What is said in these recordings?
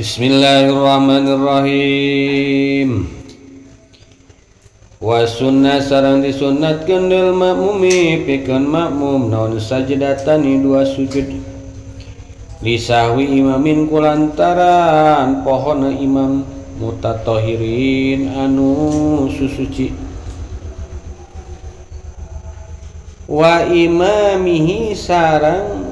Bismillahirrahmanirrahim. Wa sunnah sareng disunatkeun lil makmumi pikeun makmum naon sajdatani dua sujud lisahwi imamin kulantaran pohona imam mutatahirin anu susuci wa imamihi sareng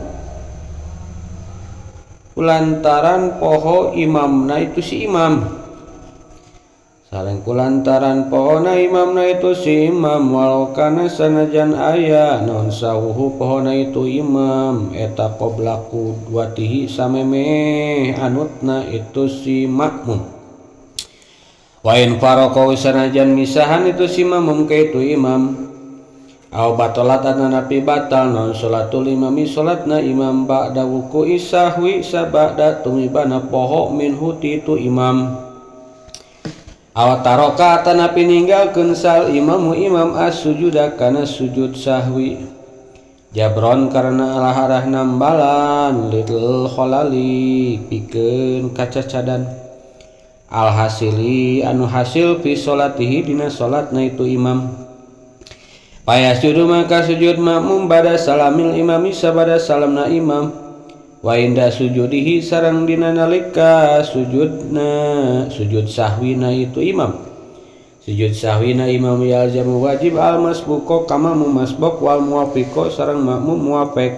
kulantaran poho imamna itu si imam sareng kulantaran pohona imamna itu si imam walau kana sanajan aya naon sawuhu pohona itu imam eta qabla qudwatihi samemeh anutna itu si makmum wa in faraqau sanajan misahan itu si makmum ka itu imam aw batalat atanapi batal non salatul imami salatna imam ba'da wuqu'i sahwi sabada tumibana poho minhu ti itu imam aw taraka atanapi ninggalkeun sal imamu imam as-sujuda kana sujud sahwi jabron karena alaharah nambalan lil kholali pikeun kacacadan alhasili anu hasil fi salatihi dina salatna itu imam payasjudu maka sujud makmum bada salamil imami sabada salamna imam wa inda sujudihi sareng dina nalika sujudna sujud sahwina itu imam sujud sahwina imam yalzamu wajib al masbuqo kama masbuk wal muwafiqo sareng makmum muwafiq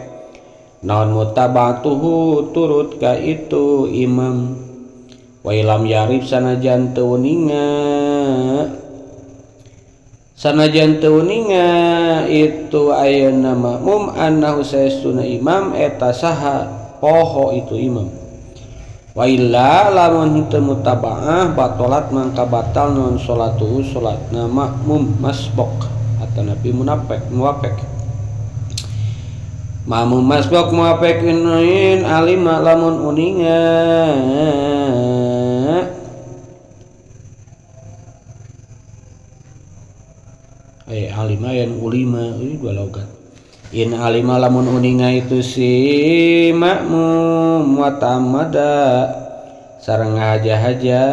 naon mutabatuhu turut ka itu imam wa ilam yarib sanajan teu uninga sanajan teu uninga itu ayeuna makmum annahu saestuna imam eta saha poho itu imam wa illa lamun henteu mutabaah batalat mangka batal non salatu salatna makmum masbuk atanapi munafik muwafik makmum masbuk muwafik in alima lamun uninga alima yang ulima ini dua logat in alima lamun uninga itu si makmum wa tamada sareng haja-haja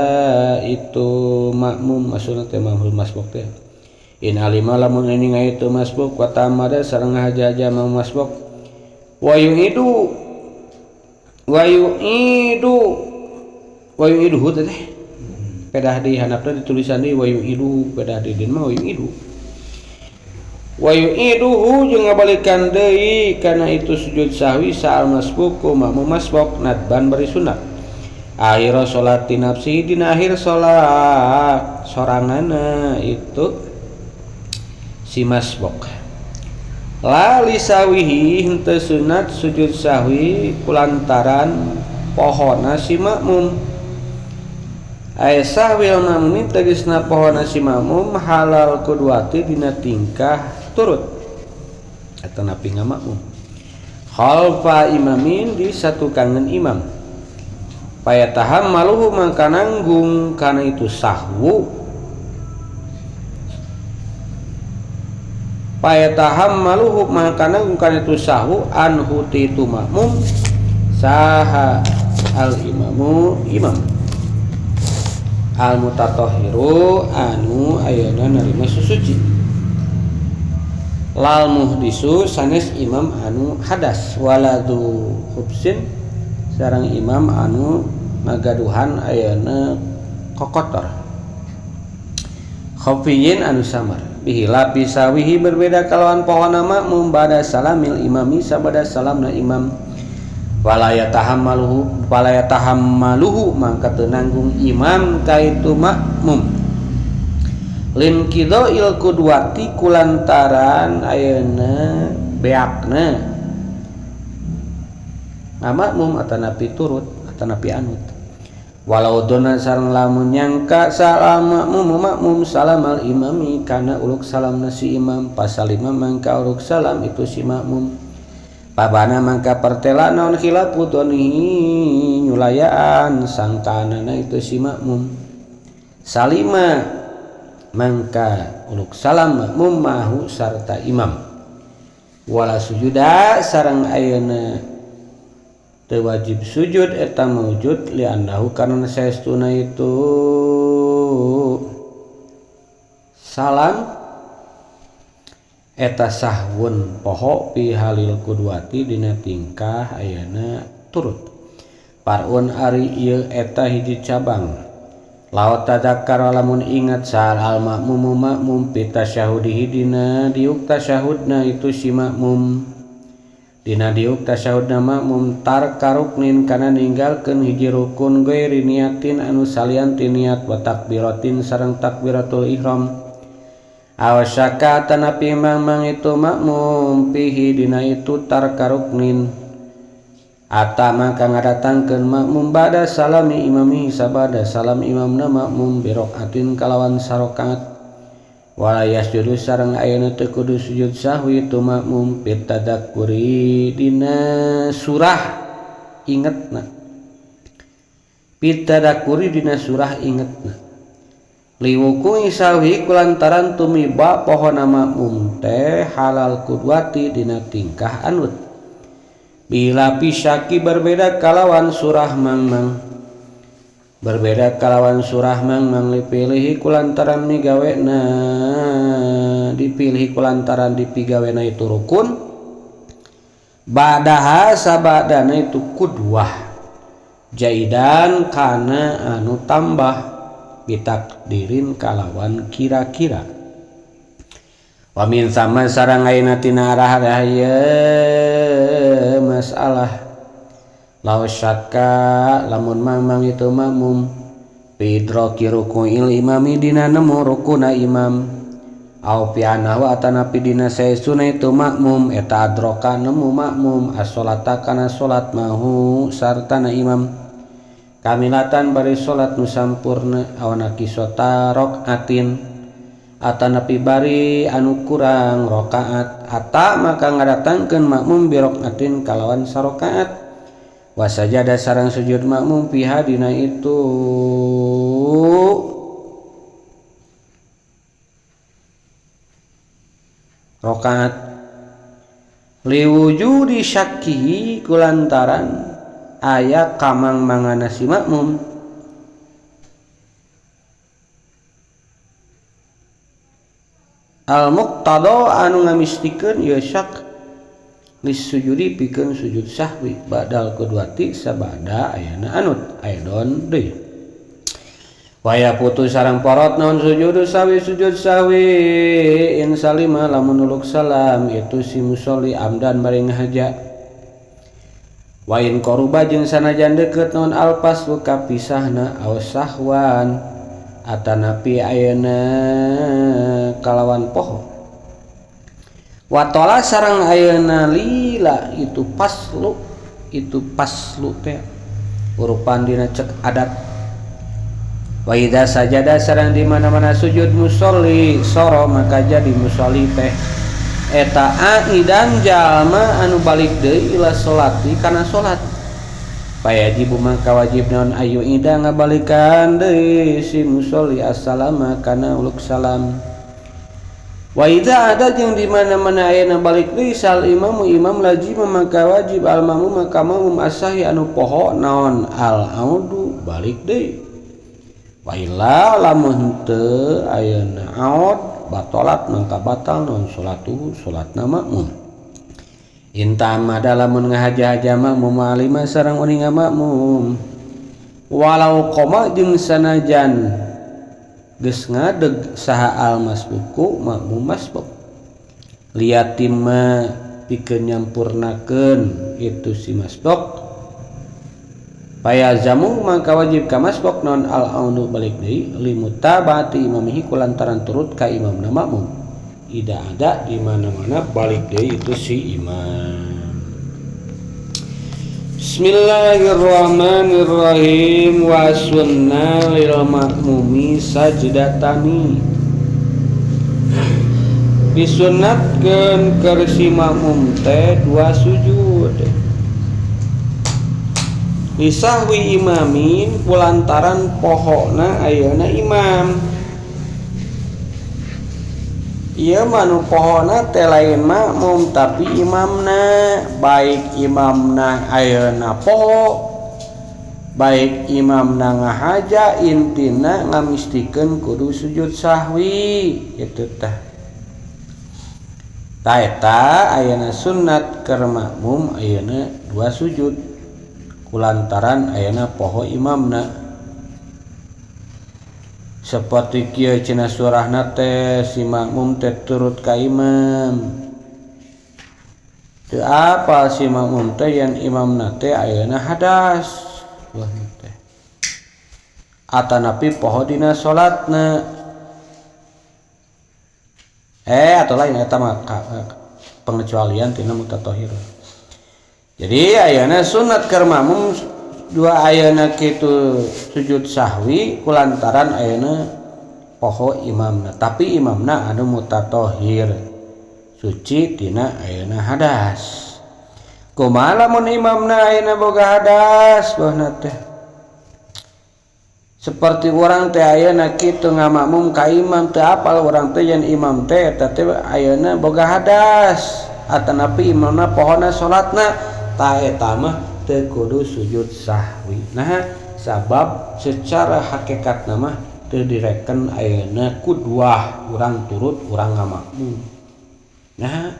itu makmum maksudna teh makmum masbuk teh in alima lamun uninga itu masbuk wa tamada sareng haja-haja makmum masbuk wa yu'idu wa yu'idu wa yu'idu teh pedah di handapna ditulisan di wa yu'idu pedah di din mah wa yu'idu wa yu'iduhu jeung ngabalikan deui kana itu sujud sahwi sa'al masbuku makmum masbuk nadban bari sunat akhir salati nafsi dina akhir salat soranganna itu si masbuk la lisawihi henteu sunat sujud sahwi kulantaran pohona si makmum aya sahwil makmumi tegasna pohona si makmum halal kudwati dina tingkah turut atanapi ngamakmum khalfa imamin di satu kangen imam payataham maluhu mangka nanggung kana itu sahwu payataham maluhu mangka nanggung kana itu sahwu anhu ti itu makmum saha al imamu imam al mutatahhiru anu ayeuna narima susuci lal muhdisu sanes imam anu hadas waladu khubsin sareng imam anu ngagaduhan ayeuna kokotor khafiyin anu samar bihi lapisawihi berbeda kalawan pohona makmum bada salamil imami sabada salamna imam wala yatahammaluhu wala yatahammaluhu mangka teu nanggung imam ka itu makmum lin qida'il qudwati kulantaran ayeuna beakna ngamakmum atanapi turut atanapi anut walau dona sareng lamun nyangka salam makmum makmum salamal imami kana uluk salamna si imam pasalima mangka uluk salam itu si makmum pabana mangka pertela naon khilafu donihi nyulayaan sangkaanana itu si makmum salima mangka uluk salam makmum mahu sarta imam wala sujuda sareng ayeuna Teu wajib sujud eta maujud li'annahu karena saestuna itu salam eta sahwun poho pi halil kudwati dina tingkah ayana turut. Parun ari ieu eta hiji cabang. Law tadzakkara lamun ingat sal al makmum makmum fi tasyahudihi dina diuk tasyahudna itu si makmum. Dina diuk tasyahudna makmum tarka ruknin kana ninggalkeun hiji rukun ghairi niatin anu salian ti niat wa takbiratin sareng takbiratul ihram. Aw syaka tanapi mang itu makmum fihi dina itu tarka ruknin. Ata maka ngadatangkeun makmum ba'da salami imami sabada salam imamna makmum birokaatin kalawan sarokaat. Wala yasjudu sareng ayeuna teu kudu sujud sahwi itu makmum fit tadakkuri dina surah ingetna. Fit tadakkuri dina surah ingetna. Liwuku sahwi kulantaran tumiba pohona makmum teh halal kudwati dina tingkah anut. Bila pisyaki berbeda kalawan surah mangmang. Berbeda kalawan surah mangmang dipilih kulantaran migawena dipilih kulantaran dipigawena itu rukun. Badaha sabadana itu kudwah. Jaidan kana anu tambah bitakdirin kalawan kira-kira. Wa min sama sarang ayeuna tina arah ieu masalah law syakka lamun mamang itu makmum pidraki ruku'il imami dina nemu rukuna imam au piana wa atanapi dina saestuna itu makmum eta adroka nemu makmum as-sholata kana salat mahu sartana imam kamilatan bari salat nu sampurna awana kisota rokaatin atanapi bari anu kurang rokaat ata maka ngadatangkeun makmum birokaatin kalawan sarokaat wasajada sareng sujud makmum fiha dina itu rokaat liwujudi syakkihi kulantaran aya kamang mangana si makmum al muqtada anu ngamistikeun ieu syak lisujudi pikeun sujud sahwi badal kudwati sabada ayana anut aidon deui waya putus sareng porot naon sujud sahwi sujud sahwi in salima lamun uluk salam itu si musolli amdan bari ngahaja wa in qaruba jeung sanajan deukeut naon alfaslu kapisahna aw sahwan atanapi ayeuna kalawan poho watola sareng ayeuna lila itu paslu teh urupan dina cek adat wa idza sajada sareng di mana-mana sujud musolli soro maka jadi musolli teh eta aidan jalma anu balik deui ila salati kana salat payajibu maka wajib naon ayu ida ngabalikan deui si musolli assalama kana uluk salam wa idza ada jeung di mana-mana ayeuna balik deui sal imamu imam lazim maka wajib al mamu maka mamum asahi anu poho naon al audu balik deui wa illa lamun teu ayeuna aud batalat maka batal naon salatuhu salatna makmum intama lamun ngahaja-haja makmum alima sareng uninga makmum walau qoma jeung sanajan geus ngadeg saha al masbuku makmum masbuk liatima pikeun nyampurnakeun itu si masbuk payazamu maka wajib ka masbuk non al aunu balik deui limutabati imamihi kulantaran turut ka imamna makmum tidak ada di mana-mana balik deui itu si imam. Bismillahirrahmanirrahim wa sunnah lil makmumi sajdatani disunatkeun keur si makmum teh dua sujud lisahwi imamin kulantaran pohona ayeuna imam. Ieu mah nu pohona teh lain makmum tapi imamna, baik imamna ayeuna poho baik imamna ngahaja intina ngamistikeun kudu sujud sahwi kitu tah. Tah eta ayeuna sunat keur makmum ayeuna dua sujud kulantaran ayeuna poho imamna. Seperti kieu cenah surahna teh si makmum teh turut ka imam. Teu apal si makmum teh yen imamna teh ayeuna hadas wah teh. Atanapi poho dina salatna. Atau lain eta mah pengecualian tina mutatahhir. Jadi ayeuna sunat keur makmum dua ayeuna kitu sujud sahwi kulantaran ayeuna poho imamna, tapi imamna anu mutatahhir suci tina ayeuna hadas. Kumaha lamun imamna ayeuna boga hadas bahna teh? Seperti urang teh ayeuna kitu ngamakmum ka imam teu apal urang teh yen imam teh eta teh ayeuna boga hadas atanapi imamna pohona salatna, tah eta mah teu kudu sujud sahwi. Nah, sabab secara hakikatna mah teu direken ayeuna kudwah urang turut urang ngamakmum. Nah,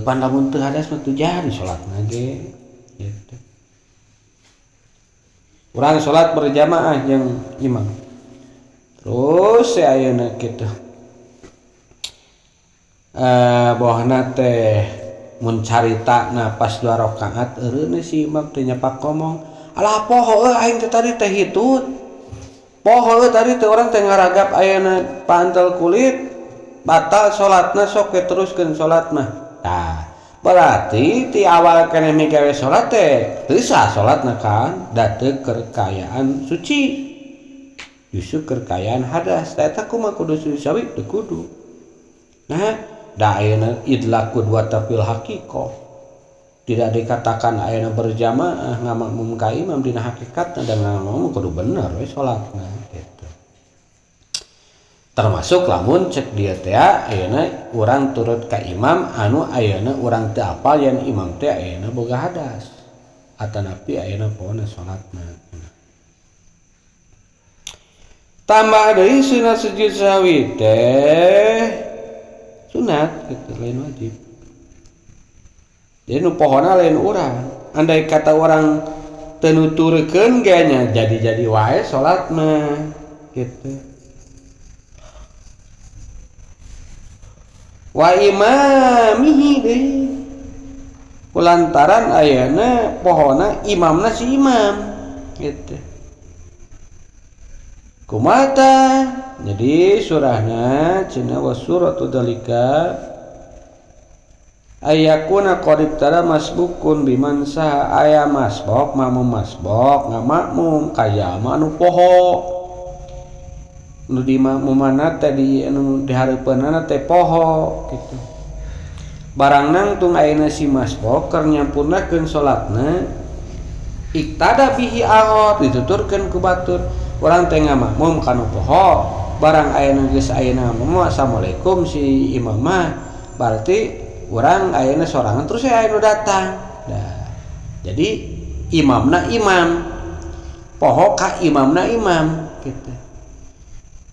pan lamun teu hadas mah teu jadi salatna ge gitu. Urang salat berjamaah jeung imam. Terus ayeuna kitu. Bohna teh mun caritana pas 2 rakaat eureun si imam teh nyapak ngomong, "Alah poho euy aing teh tadi teh hitut. Poho euy tadi teh urang teh ngaragap ayeuna pantel kulit, batal salatna sok we teruskeun salat mah." Tah, berarti ti awal keneh migawe salat teh teu sah salatna kan, da teu keur kaayaan suci. Justru keur kaayaan hadas. Tah eta kumaha kudu sujud sahwi? Teu kudu. Nah, da ayeuna idlaq qudwata fil haqiqah. Tidak dikatakan ayeuna berjamaah ngamakmum ka imam dina hakikatna dan ngamakmum kudu bener we salatna gitu. Termasuk lamun cek dia teh ayeuna urang turut ka imam anu ayeuna urang teu apal yen imam teh ayeuna boga hadas atanapi ayeuna poho salatna. Tambah deui sunat sujud sahwi teh sunat gitu, lain wajib. Jadi nu pohona lain urang. Andai kata orang teu nuturkeun ge nya jadi-jadi wae salat mah gitu. Wa imamihi deui kulantaran ayeuna pohona imamna si imam gitu. Kumata jadi surahna cenah wa suratu dalika ayakuna qad ibtada masbukun biman saha aya masbok makmum masbok ngamakmum kaya anu poho nu di makmumana teh di anu dihareupeunana teh poho kitu. Barang nangtung ayeuna si masbok keur nyampurnakeun salatna iktada bihi ahad dituturkeun ku batur urang teh ngamakmum kana poho barang ayeuna geus ayeuna ngomong assalamualaikum si imam mah berarti urang ayeuna sorangan terus aya nu datang. Nah, jadi imamna imam poho ka imamna imam gitu.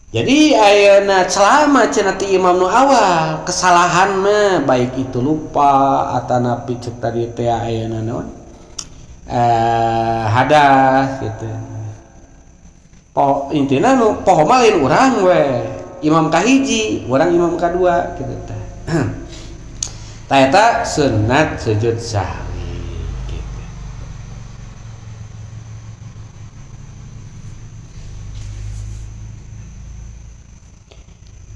Jadi ayeuna selama cenah ti imam nu awal kesalahan mah baik itu lupa atanapi cek tadi teh ayeuna naon hadas gitu. Po intina nu poho mah lain urang we imam kahiji urang imam kadua kitu teh. Tah eta sunat sujud sahwi gitu.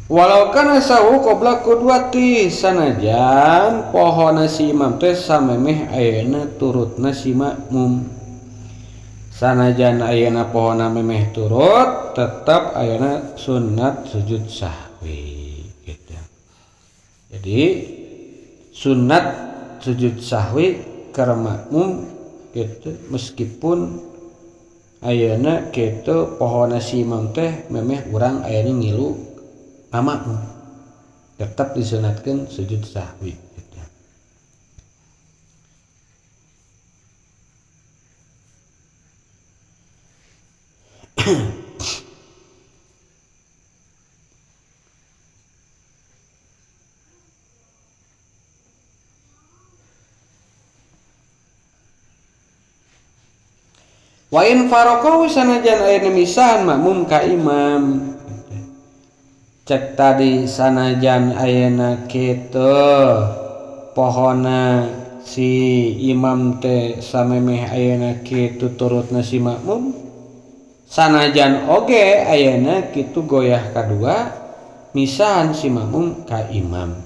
Walau kana sahu qabla qudwati sanajan pohona si imam teh samemeh ayeuna turutna si makmum. Sanajan ayeuna pohona memeh turut tetap ayeuna sunat sujud sahwi gitu. Jadi sunat sujud sahwi keur makmum gitu meskipun ayeuna kitu pohona si imam teh memeh urang ayeuna ngilu ngamakmum. Tetap disunatkeun sujud sahwi gitu. Wa in faraqahu sanajan aya misahan makmum ka imam. Cek tadi sanajan ayeuna kitu pohona si imam teh samemeh ayeuna kitu turutna si makmum, sanajan oge ayeuna kitu goyah kadua misahan si makmum ka imam.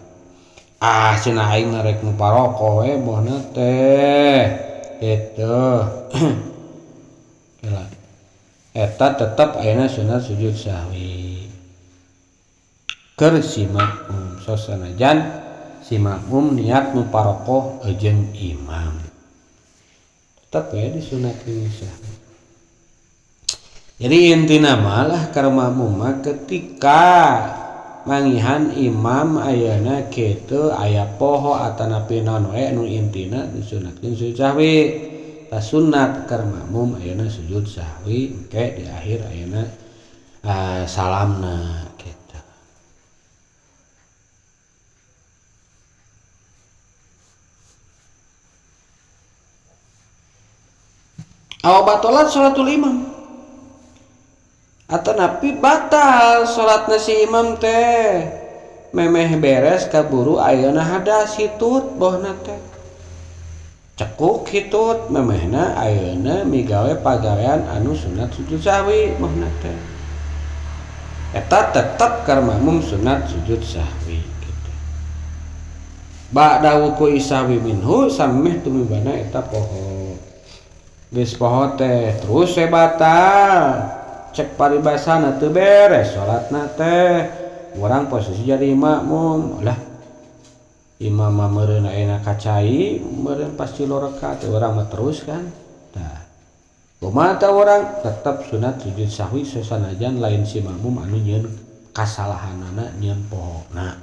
Ah cenah aing rek muparoko we bohna teh kitu. Eta tetep ayeuna sunat sujud sahwi keur si makmum, sasanajan si makmum niat muparokoh jeung imam tetep we disunatkeun sahwi. Jadi intina malah keur makmum mah ketika mangihan imam ayeuna kitu aya poho atanapi naon we nu intina disunatkeun sujud sahwi. Sunat keur makmum ayeuna sujud sahwi engke di akhir ayeuna salamna kitu. Aw batalat salatul imam atanapi batal salatna si imam teh memeh beres kaburu ayeuna hadas hitut bohna teh cekuk hitut memehna ayeuna migawe pagawean anu sunat sujud sahwi bohna teh eta tetep keur makmum sunat sujud sahwi kitu. Ba'da wuqu'i sahwi minhu sameh tumibana eta poho geus poho teh terus we batal cek paribasana teu beres salatna teh urang posisi jadi makmum lah imam mah meureun ayeuna kacai meureun pasti loreka teh urang mah terus kan tah kumaha tah urang tetep sunat sujud sahwi sasanajan lain si makmum anu nyieun kasalahanana nyieun pohona.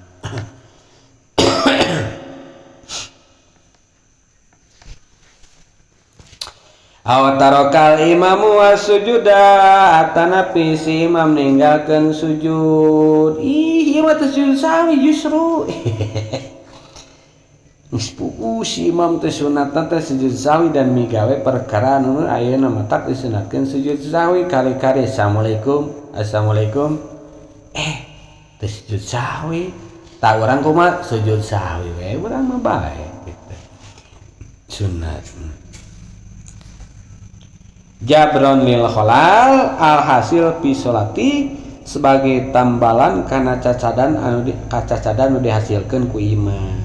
Aw tarokal imamu wasujuda atanapi si imam ninggalkeun sujud. Ih ieu mah teh sujud sahwi justru. Geus puguh si imam teh sunatna teh sujud sahwi dan migawe perkara anu ayeuna matak disunatkeun sujud sahwi kali-kali assalamualaikum assalamualaikum teh sujud sahwi tah urang kumaha sujud sahwi we urang mah bae gitu sunat. Jabron lil kholal alhasil fi sholati sebagai tambalan kana cacadan anu kacacadan nu dihasilkeun ku imam.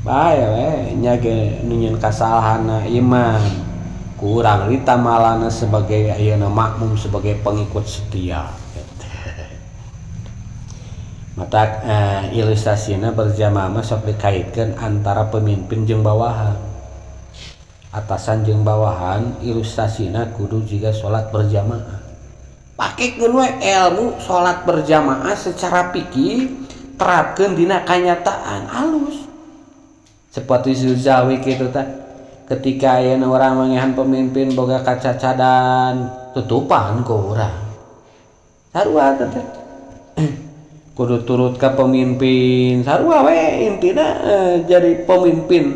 Bae we nya ge nu nyeun kasalahanna imam kurang ditamalana sebagai ayeuna makmum sebagai pengikut setia. Matak ilustrasina berjamaah mah sok dikaitkeun antara pemimpin jeung bawahan, atasan jeung bawahan, ilustrasina kudu jiga salat berjamaah. Pakekeun we ilmu salat berjamaah secara fikih terapkeun dina kanyataan alus. Seperti Zuzawi kitu teh ketika ayeuna urang mangihan pemimpin boga kacacadan tutupan ku urang. Sarua teh kudu turut ka pemimpin sarua we intina jadi pemimpin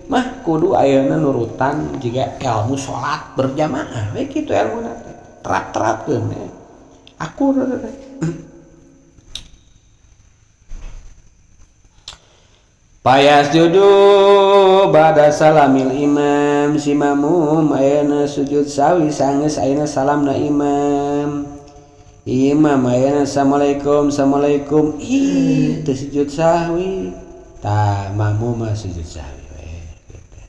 mah kudu ayeuna nurutan jiga ilmu salat berjamaah we kitu ilmuna teh terap-terapkeun akur teh. Payasjudu ba'da salamil imam si makmum ayeuna sujud sahwi sanggeus ayeuna salamna imam. Imam ayeuna assalamualaikum assalamualaikum ih teu sujud sahwi tah makmum mah sujud sahwi we gitu.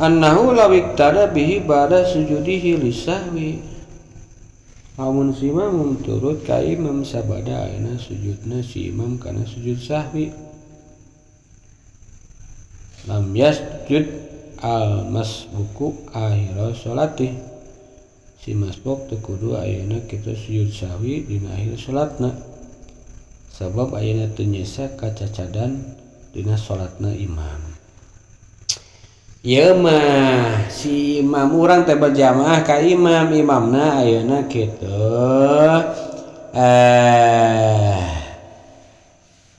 Annahu law iktada bihi ba'da sujudihi lisahwi. Lamun si imam turut ka imam sabada ayeuna sujudna si imam kana sujud sahwi. Lam yasjud al masbuku akhira salatih. Si masbuk teu kudu ayeuna kitu sujud sahwi dina akhir salatna. Sabab ayeuna teu nyesa kacacadan dina salatna imam. Ieu mah si imam urang teh berjamaah ka imam, imamna ayeuna kitu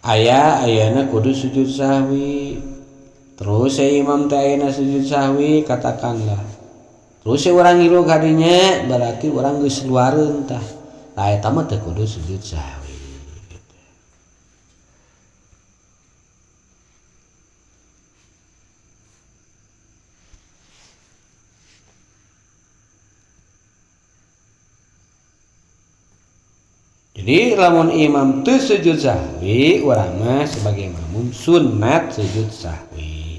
aya ayeuna kudu sujud sahwi. Terus si imam teh ayeuna sujud sahwi katakanlah. Terus si urang ngilu ka dinya berarti urang geus luareun tah. Tah eta mah teu kudu sujud sahwi. Jadi lamun imam teu sujud sahwi, urang mah sebagai makmum sunat sujud sahwi.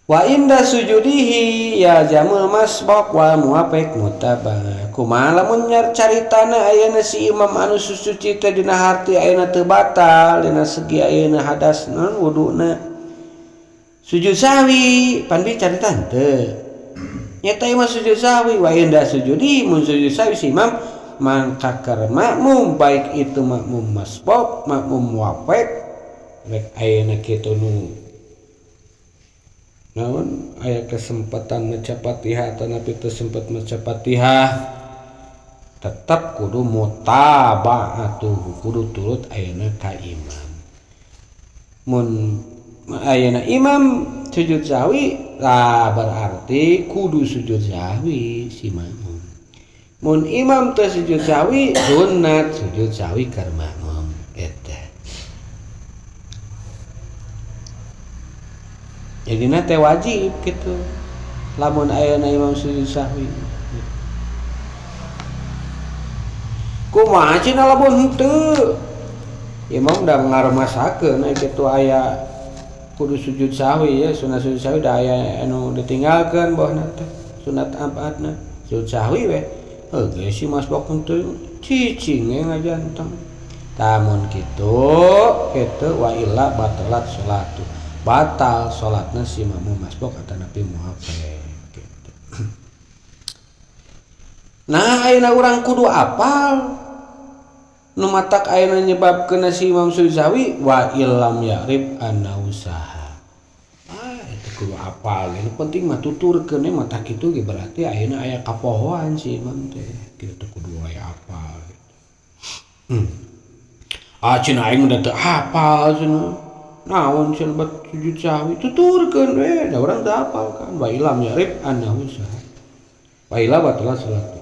Wa inda sujudihi ya jamul masbaq wa muwafiq mutabah. Kumaha lamun caritana ayeuna si imam anu susuci teh dina harti ayeuna teu batal dina segi ayeuna hadasna wuduna. Sujud sahwi pan bi carita henteu. Nyata imam sujud sahwi wa inda sujudi mun sujud sahwi si imam mangka keur makmum baik itu makmum masbuk makmum muwafiq rek ayeuna kitu nu naon aya kesempatan maca Fatihah atanapi teu sempat maca Fatihah tetap kudu mutaba'atuh kudu turut ayeuna ka imam. Mun ayeuna imam sujud sahwi lah berarti kudu sujud sahwi si makmum. Mun imam teu sujud sahwi sunat sujud sahwi keur makmum eta. Jadina teh wajib kitu. Lamun ayeuna imam sujud sahwi. Kumaha cenah lamun henteu? Imam da ngarumasakeun aya kitu aya kudu sujud sahwi ya, sunat sujud sahwi da aya anu ditinggalkeun bohna teh sunat abadna sujud sahwi we. Heuh si masbuk henteu cicing we ngajanteng. Tamun kitu kitu wa illa batalat salatu. Batal salatna si makmum masbuk atanapi muwafiq kitu. Nah ayeuna urang kudu apal nu matak ayeuna nyebabkeun si imam sujud sahwi wa illam ya'rif anna usaha. Ah itu kudu apal. Nu penting mah tuturkeun we mata kitu ge berarti ayeuna aya kapohoan si imam teh. Kitu kudu aya apal gitu. Ah cenah aing da teu apal cenah. Naon cenah bat sujud sahwi tuturkeun we da urang teu apal kan. Wa illam ya'rif anna usaha. Wa illa batal salat.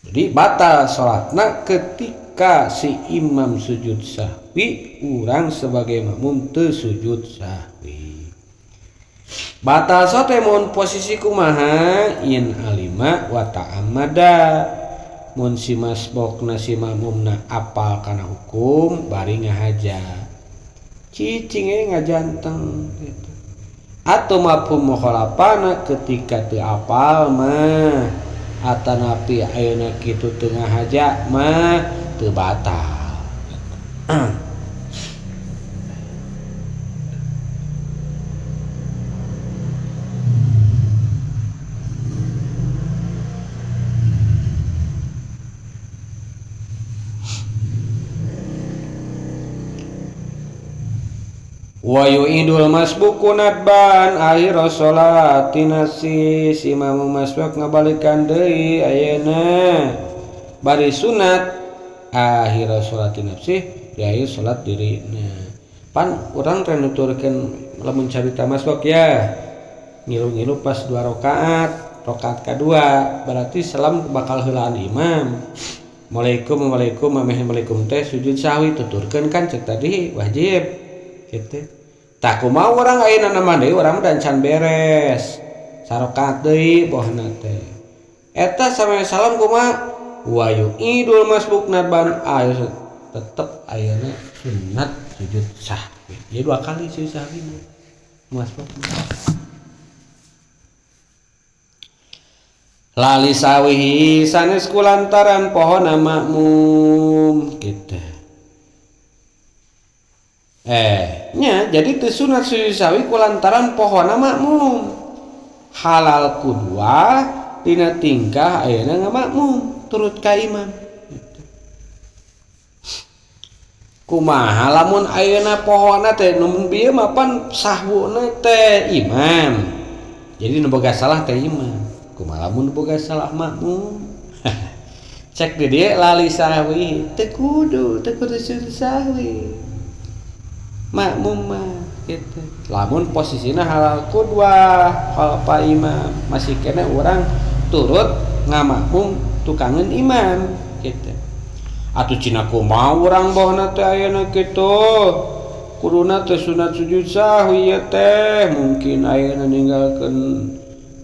Jadi batal salatna ketika si imam sujud sahwi, urang sebagai makmum teu sujud sahwi. Batal salat mun posisi kumaha in alima wa ta'ammada. Mun si masbukna si makmumna apal kana hukum bari ngahaja. Cicing we ngajanteng gitu. Atau mafhum mukhalafana ketika teu apal mah atanapi ayeuna kitu teu ngahaja mah teu batal. Wa yu'idul masbuku nadban akhir sholati nasi si imam masbuk ngabalikan deui ayeuna bari sunat akhir sholati nafsi di akhir salat dirina. Pan urang teh nuturkeun lamun carita masbuk ya ngilu-ngilu pas 2 rakaat, rakaat kadua berarti salam bakal heulaan imam. Waalaikum waalaikum mameh waalaikum teh sujud sahwi tuturkeun kan cek tadi wajib gitu. Tak kumaha urang ayeuna nama deui urang mah can beres. Sarokat deui bohna teh. Eta sampe salam kumaha? Wa yu'idul masbuk nadban ayo tetep ayeuna sunat sujud sahwi. Jadi 2 kali sujud sahwi. Masbuk lali sawihi sanes kulantaran pohona makmum gitu. Nya jadi teu sunat sujud sahwi kulantaran pohona makmum. Halal kudua dina tingkah ayeuna ngamakmum turut ka imam. Gitu. Kumaha lamun ayeuna pohona teh nu bieu mah pan sahwuna teh imam. Jadi nu boga salah teh imam. Kumaha lamun boga salah makmum. Cek di dieu lali sahwi teu kudu sujud sahwi. Makmum mah gitu. Lamun posisina halal kudwah khalfa imam masih kena urang turut ngamakmum tukangeun imam gitu. Atuh cina kumaha urang bohna teh ayeuna kitu. Kuduna teh sunat sujud sahwi ieu teh mungkin ayeuna ninggalkeun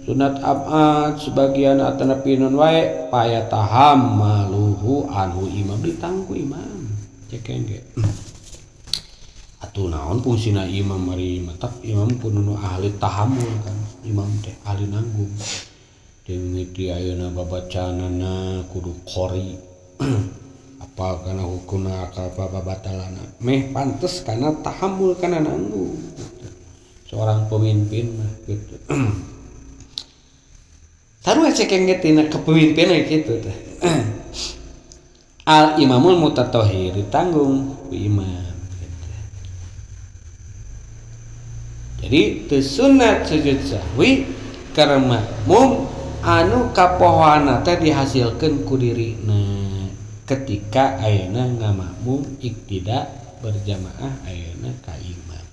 sunat abad sebagian atanapi non wae payataham maluhu anhu imam ditangku imam. Cek engge. Atuh naon fungsina imam mari matak imam kudu nu ahli tahammul kan imam teh ahli nanggung. Dimimiti ayeuna babacaanana kudu qori. Apal kana hukumna akal babatalana meh pantes kana tahammul kana nanggung gitu. Seorang pemimpin mah gitu. Sarua cek engge tina kepemimpinan kitu teh. Al imamul mutatahhir ditanggung ku imam. Jadi teu sunat sujud sahwi keur makmum anu kapohoana teh dihasilkeun ku dirina ketika ayeuna ngamakmum iktida berjamaah ayeuna ka imam.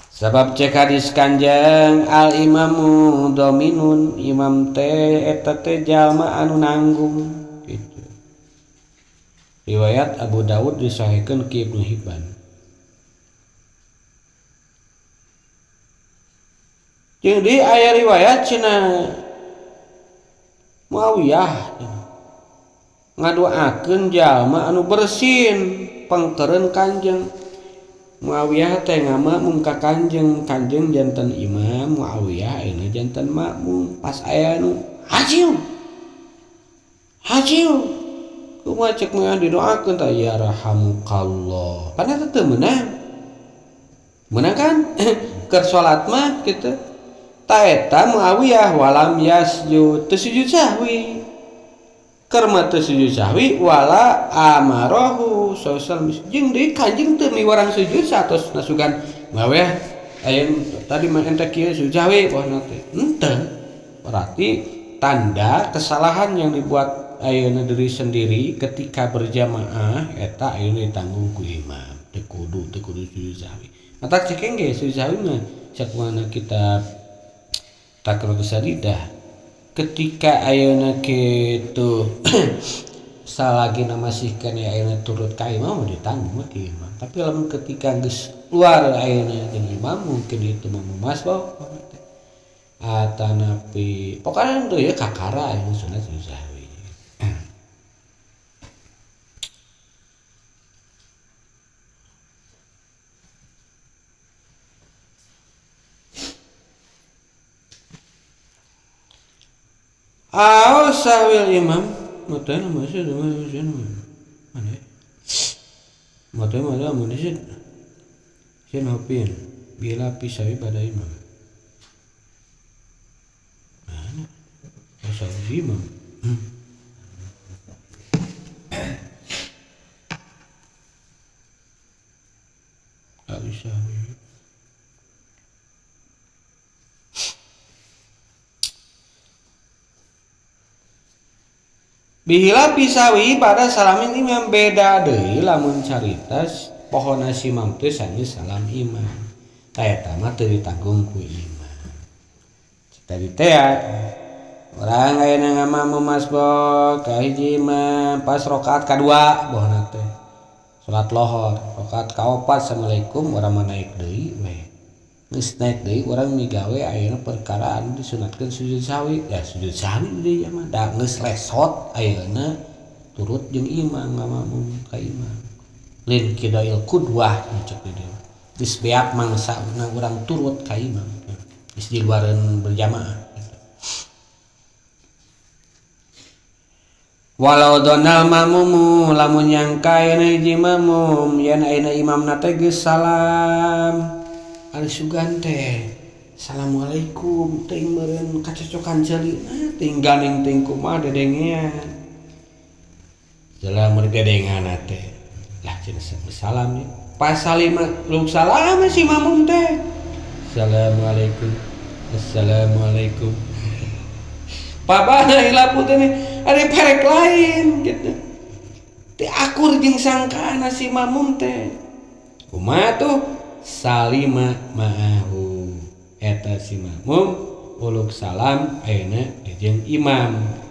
Sabab cek hadis Kanjeng al imamu dominun imam teh eta teh jalma anu nanggung gitu. Riwayat Abu Dawud disahihkeun ki Ibnu Hibban. Jeung deui aya riwayat cenah Muawiyah ngadoakeun jalma anu bersin pengkeureun Kanjeng. Muawiyah teh ngamakmum ka Kanjeng, Kanjeng janten imam, Muawiyah ayeuna janten makmum. Pas aya nu hajiu. Hajiu. Kumaha cek mah didoakeun tah ya rahamukallah. Pan eta teu meunang. Meunang kan? Keur salat mah kitu. Ta eta Muawiyah walam yasjud teu sujud sahwi. Keur mah teu sujud sahwi wala amarahu sallallahu alaihi wasallam. Jeung deui Kanjeng teu miwarang sujud satos nasugan Muawiyah aya tadi mah ente kieu sujud sahwi wahna teh. Henteu. Berarti tanda kesalahan yang dibuat ayeuna diri sendiri ketika berjamaah eta ayeuna ditanggung ku imam. Teu kudu sujud sahwi. Matak cek engge sujud sahwi mah sakumaha kita takrur sadidah ketika ayeuna kitu salagina masih keneh ayeuna turut ka imam ditanggung mah ki imam. Tapi lamun ketika geus keluar ayeuna jeung imam mungkin itu mah masbuk atanapi pokoknya itu ya kakara ayeuna sunat sahwi. Aw sahwil imam matana masih mana matana mana sih sin hopin bila pisawi pada imam mana sahwil imam aw sahwi bihila pisawi pada salamin imam beda deui lamun caritas pohona si imam teh sanes salam imam. Ta eta mah teu ditanggung ku imam. Tadi teh urang ayeuna ngamakmum masbuk ka hiji imam pas rakaat kadua bohna teh. Salat lohor rakaat kaopat assalamualaikum urang mah naik deui we. Geus naik deui urang migawe ayeuna perkara anu disunatkeun sujud sahwi. Ya sujud sahwi deui mah da geus lesot ayeuna turut jeung imam ngamakmum ka imam. Lin kidail qudwah cek di dieu. Geus beak mangsa urang turut ka imam. Geus di luareun berjamaah. Walau donal mamumu lamun nyangka ayeuna hiji mamum yen ayeuna imamna teh geus salam. Ari sugan teh assalamualaikum teuing meureun kacocokan ceulina teuing ganing teuing kumaha dedengean. Jalan dedengan teh lah cenah salam nya. Pas salima luk salam si mamum teh. Assalamualaikum. Assalamualaikum. Pabana hilapu teh ari perek lain gitu. Teu akur jeung sangkaana si mamum teh. Kumaha tuh? Salima ma'ahu. Eta si mamum uluk salam ayeuna jeung imam.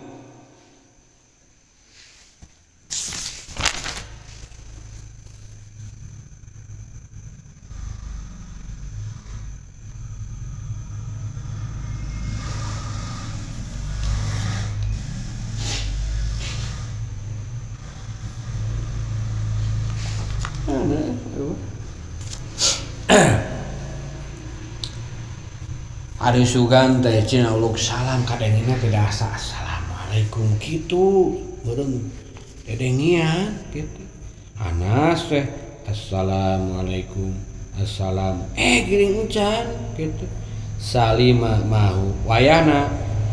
Ari sugan teh cenah uluk salam kadengena teh asa assalamualaikum kitu meureun dedengian kitu. Anas teh assalamualaikum assalam giring encan kitu. Salima mahu wayahna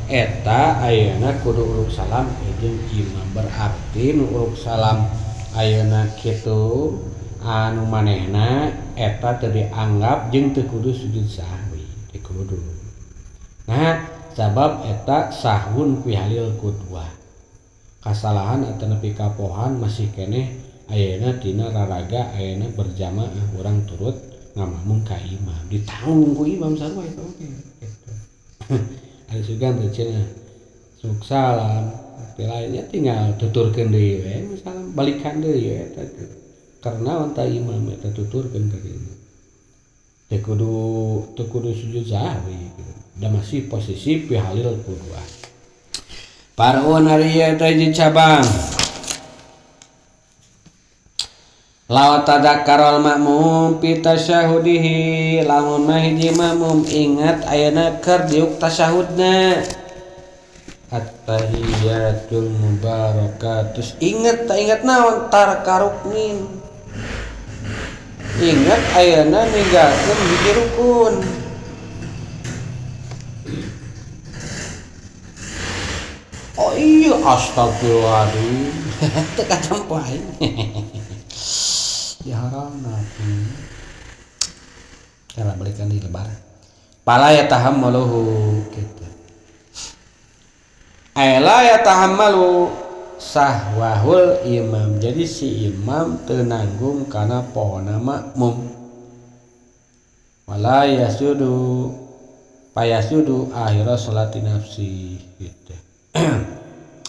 eta ayeuna kudu uluk salam jeung imam berarti nu uluk salam ayeuna kitu anu manehna eta teu dianggap jeung teu kudu sujud sahwi teu kudu. Nah, sabab eta sahun fi halil qudwah. Kasalahan atau nepi kapohan masih keneh ayeuna tina raraga ayeuna berjamaah urang turut ngamamung ka imam. Ditanggung ku imam sarua eta oge gitu. Ari sugan teh cenah sok salam, tapi lainnya tinggal tuturkeun deui we, salam balikan deui we eta teh. Karena onta imam eta tuturkeun ka dieu. Teu kudu sujud sahwi gitu. Da masih posisi fi halil qudwah. Parun ari ieu teh hiji cabang. Law tadakkaral makmum fi tasyahudihi lamun mah hiji makmum ingat ayeuna keur diuk tasyahudna. At-tahiyatul mubarakatus ingat tak ingat naon tarkaruknin. Ingat ayeuna ninggalkeun hiji rukun. Oh iya astagfirullahaladzim. Teu kacampo aing. Diharamna tuh. Kalau balikan di lebaran. Pala ya tahammaluhu gitu. Aila ya tahammalu sahwahul imam. Jadi si imam teu nanggung kana pohona makmum. Wala yasudu payasudu akhira salati nafsi gitu.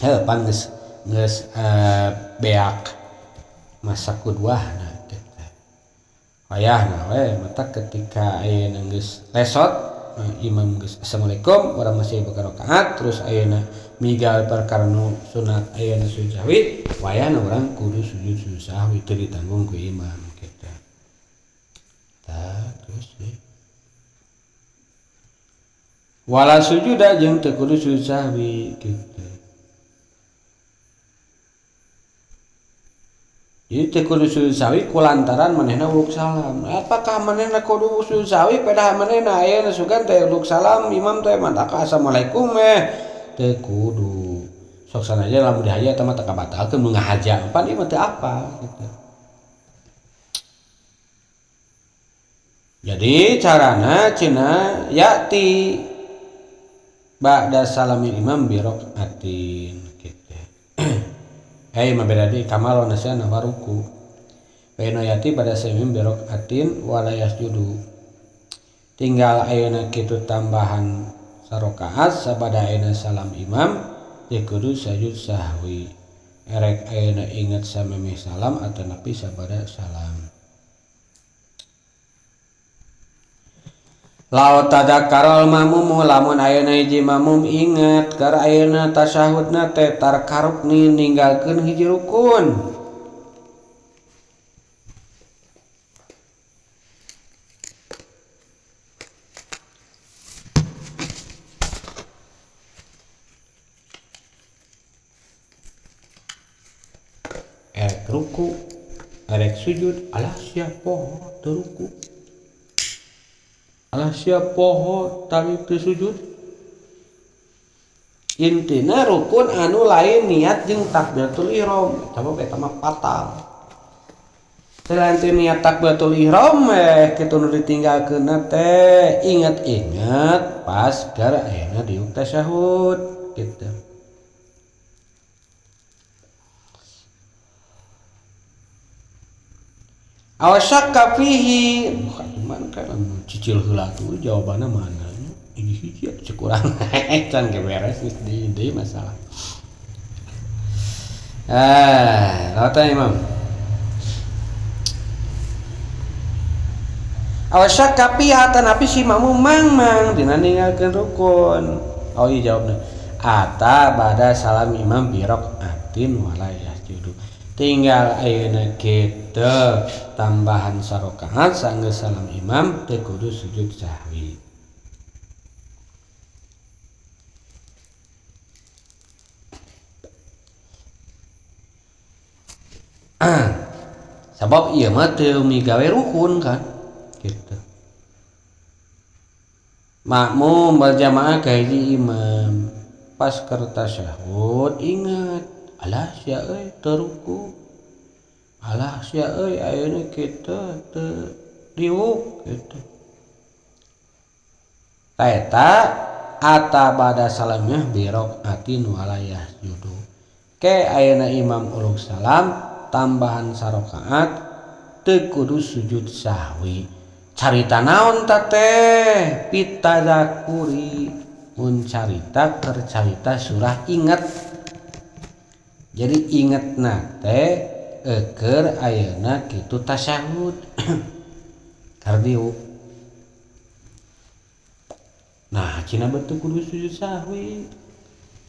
Heuh pan geus beak masa kudwahna teh. Wayahna we mata ketika ayeuna geus lesot imam geus assalamualaikum urang masih buka rakaat terus ayeuna migal perkara nu sunat ayeuna sujud sahwi wayahna urang kudu sujud sahwi teu ditanggung ku imam kitu. Tah terus deui. Wala sujuda jeung teu kudu sujud sahwi kitu. Jadi teu kudu sujud sahwi kulantaran manehna uluk salam. Apakah manehna kudu sujud sahwi pedah manehna ayeuna sugan teh uluk salam imam teh mantaka assalamualaikum meh teu kudu. Sok sanajan lamun dihaja eta mah teu kabatalkeun nu ngahaja pan ieu mah teu apa gitu. Jadi carana cenah yati ba'da salamil imam bi rakaatin gitu. Mah beda deui kamal nasana waruku. Baina yati pada salamil bi rakaatin wala yasjudu. Tinggal ayeuna kitu tambahan sarakaat sabada ayeuna salam imam teu kudu sujud sahwi. Erek ayeuna inget samemeh salam atanapi sabada salam. Law tadakkaral mamumu lamun ayeuna hiji mamum inget keur ayeuna tasyahudna teh tarkarukni ninggalkeun hiji rukun. Ruku erek sujud alah sia poho teu ruku. Alah sia poho tadi teu sujud. Intina rukun anu lain niat jeung takbiratul ihram, sabab eta mah fatal. Selain niat takbiratul ihram kitu nu ditinggalkeunna teh inget-inget pas gara ayeuna diuk tasyahud gitu. Awasyakka fihi bukan kan cicil heula tuh jawabanna mana? Ini hiji cek urang can ge beres geus di masalah. Lautan imam. Awasyakka fihi tanapi si makmum mang-mang dina ninggalkeun rukun. Oh iya jawabna. Ata bada salam imam bi raqatin wala yasjudu. Tinggal ayeuna kitu tambahan sarakaat sanggeus salam imam teu kudu sujud sahwi. Sabab ieu mah teu migawe rukun kan gitu. Makmum berjamaah ka hiji imam pas keur tasyahud ingat alah sia euy teu ruku. Alah sia euy ayeuna kitu teu diuk gitu. Ta eta ata bada salamnya bi raqatin wala yasjudu. Ke ayeuna imam uluk salam tambahan sarakaat teu kudu sujud sahwi. Carita naon ta teh? Pitadzakuri mun carita keur carita surah inget. Jadi ingetna teh keur ayeuna kitu tasyahud. Kardiu. Nah, cina betul kudu sujud sahwi.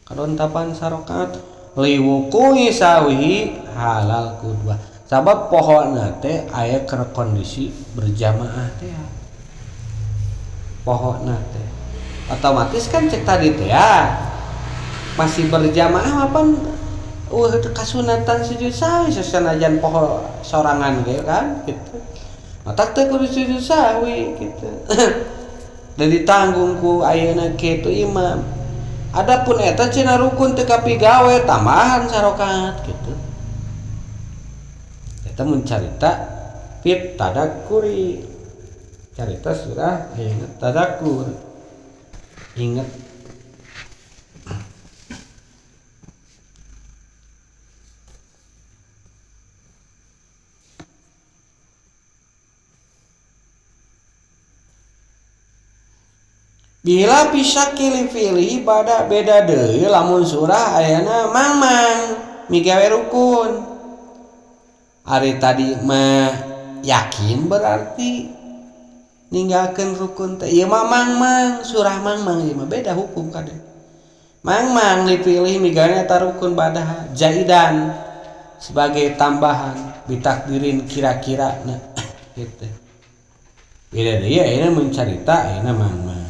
Kadontapan sarakaat liwuqui sahwi halal kudwa. Sabab pohona teh aya keur kondisi berjamaah teh. Pohona teh otomatis kan cek tadi teh ya masih berjamaah apa kasunatan sujud sahwi sesanajan poho sorangan ge kan gitu. Matak teh kudu sujud sahwi gitu. Dan ditanggung ku ayeuna kitu imam. Adapun eta cenah rukun teu kapigawe tambahan sarokat gitu. Eta mun carita fit tadakkuri. Carita surah ayeuna tadakkur. Ingat. Bila bisa pilih-pilih pada beda deui lamun surah ayana mang-mang migawe rukun. Ari tadi mah yakin berarti ninggalkeun rukun teh ieu mah mang-mang surah mang-mang ieu mah beda hukum kade. Mang-mang dipilih migawe eta rukun badaha jaidan sebagai tambahan ditakdirin kira-kira nah gitu. Beda deui ayeuna mun carita ayeuna mang-mang.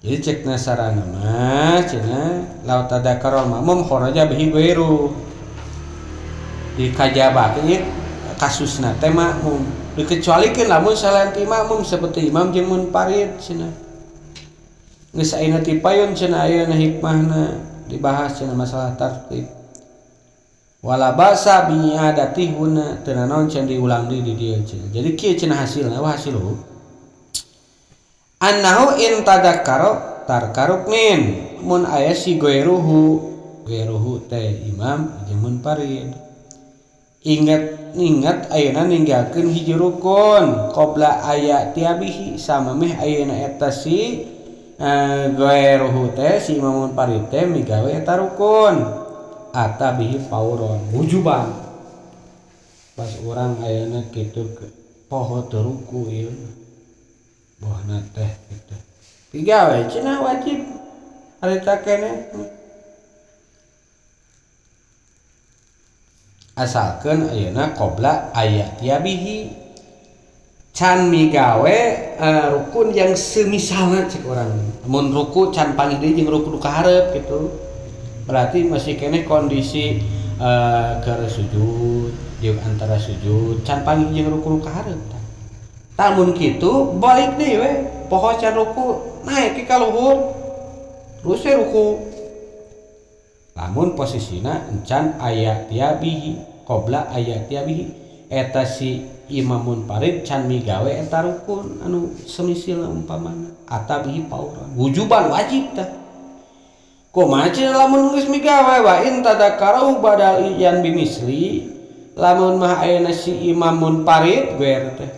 Jadi cek nasarana mah cenah law tadakkarul makmum kharaja bihi ghairu. Dikajabakeun kasusna teh makmum. Dikecualikeun lamun salain ti makmum seperti imam jeung munfarid cenah. Geus ayeuna ti payun cenah ayeuna hikmahna dibahas cenah masalah tartib. Wala basa bi i'adati huna teu nanaon cenah diulang deui di dieu cenah. Jadi kieu cenah hasilna wa hasiluhu annahu in tadakkaro tarkaruknin mun aya si ghairuhu ghairuhu teh imam jeung munfarid ingat ayeuna ninggalkeun hiji rukun qabla aya tiabihi samemeh ayeuna eta si ghairuhu teh si imam munfarid teh migawe eta rukun atabihi fauron wujuban pas urang ayeuna kitu poho teu ruku ieu bohna teh gitu. Pigawe cenah wajib harita keneh. Asalkeun ayeuna qabla aya tiabihi can migawe rukun yang semisalna cek urang. Mun ruku can panggih deui jeung ruku nu kaharep gitu. Berarti masih keneh kondisi Keur sujud jeung antara sujud can panggih jeung ruku ka hareup tah. Tah mun kitu balik deui we poho can ruku naik ka luhur terus we ruku. Lamun posisina encan aya tiabihi qabla aya tiabihi eta si imam munfarid can migawe eta rukun anu semisil umpamana atabihi pauran wujuban wajib tah. Kumaha cenah lamun geus migawe wa in tadakarau badal iyan bimisli lamun mah ayeuna si imam munfarid gue teh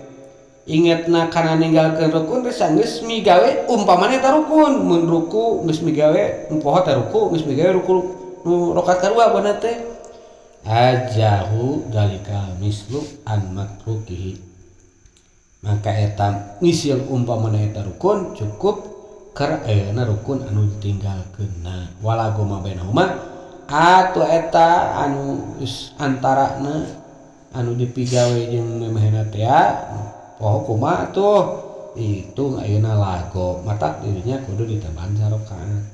ingetna kana ninggalkeun rukun teh geus migawe umpamana eta rukun mun ruku geus migawe poho teh ruku geus migawe ruku nu rakaat kadua beuneu teh ajahu dalika mislu an matrukihi maka eta ngisil umpamana eta rukun cukup keur ayeuna rukun anu ditinggalkeunna wala goma bainahuma atuh eta anu antarana anu dipigawe jeung memehna teh poho kumaha tuh itu ayeuna lago matak dirinya kudu ditambahan sarakaat.